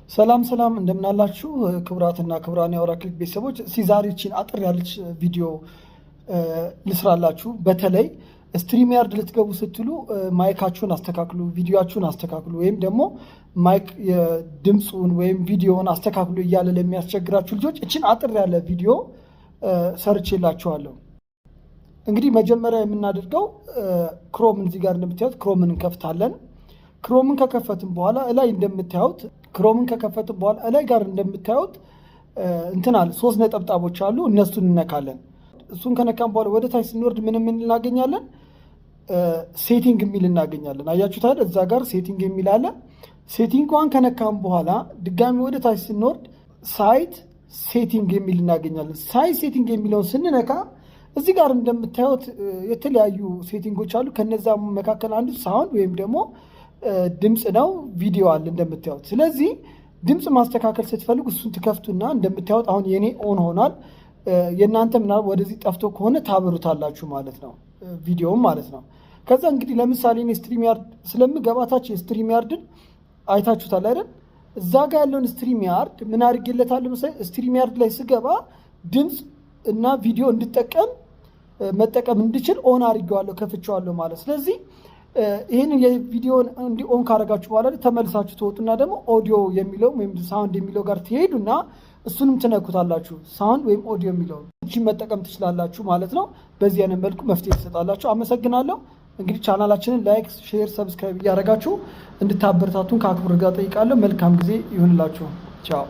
ሰላም ሰላም፣ እንደምናላችሁ ክቡራትና ክቡራን የአውራ ክሊክ ቤተሰቦች፣ እስቲ ዛሬ ይህችን አጠር ያለች ቪዲዮ ልስራላችሁ። በተለይ StreamYard ልትገቡ ስትሉ mic ኣችሁን አስተካክሉ፣ ቪዲዮአችሁን አስተካክሉ፣ ወይም ደግሞ mic የድምፁን ወይም ቪዲዮውን አስተካክሉ እያለ ለሚያስቸግራችሁ ልጆች እችን አጠር ያለ ቪዲዮ ሰርቼላችኋለሁ። እንግዲህ መጀመሪያ የምናደርገው Chrome ን እዚህ ጋር እንደምታዩት Chrome ን እንከፍታለን። Chrome ን ከከፈትን በኋላ እላይ እንደምታዩት Chrome ን ከከፈትን በኋላ እላይ ጋር እንደምታዩት እንትን አለ፣ ሶስት ነጠብጣቦች አሉ። እነሱን እንነካለን። እሱን ከነካን በኋላ ወደ ታች ስንወርድ ምን ምን እናገኛለን? Setting የሚል እናገኛለን። አያችሁት አይደል? እዛ ጋር setting የሚል አለ። Setting ኧን ከነካን በኋላ ድጋሚ ወደ ታች ስንወርድ site setting የሚል እናገኛለን። Site setting የሚለውን ስንነካ እዚህ ጋር እንደምታዩት የተለያዩ setting ኦች አሉ። ከነዛ መካከል አንዱ sound ወይም ደግሞ ድምፅ ነው። ቪዲዮ አለ እንደምታዩት። ስለዚህ ድምፅ ማስተካከል ስትፈልጉ እሱን ትከፍቱና እንደምታዩት አሁን የኔ on ሆኗል። የእናንተ ምናልባት ወደዚህ ጠፍቶ ከሆነ ታበሩታላችሁ ማለት ነው፣ ቪዲዮም ማለት ነው። ከዛ እንግዲህ ለምሳሌ እኔ StreamYard ስለምገባ ታች የ StreamYard ን አይታችሁታል አይደል? እዛ ጋር ያለውን StreamYard ምን አድርጌለታለሁ መሰለኝ? StreamYard ላይ ስገባ ድምፅ እና ቪዲዮ እንድጠቀም መጠቀም እንድችል on አድርጌዋለሁ፣ ከፍቼዋለሁ ማለት። ስለዚህ ይህንን የቪዲዮን እንዲ on ካደረጋችሁ በኋላ ተመልሳችሁ ትወጡና ደግሞ ኦዲዮ የሚለው ወይም sound የሚለው ጋር ትሄዱና እሱንም ትነኩታላችሁ። Sound ወይም ኦዲዮ የሚለው እቺን መጠቀም ትችላላችሁ ማለት ነው። በዚህ አይነት መልኩ መፍትሄ ትሰጣላችሁ። አመሰግናለሁ። እንግዲህ ቻናላችንን like፣ share፣ subscribe እያደረጋችሁ እንድታበረታቱን ከአክብሮት ጋር ጠይቃለሁ። መልካም ጊዜ ይሁንላችሁ። ቻው።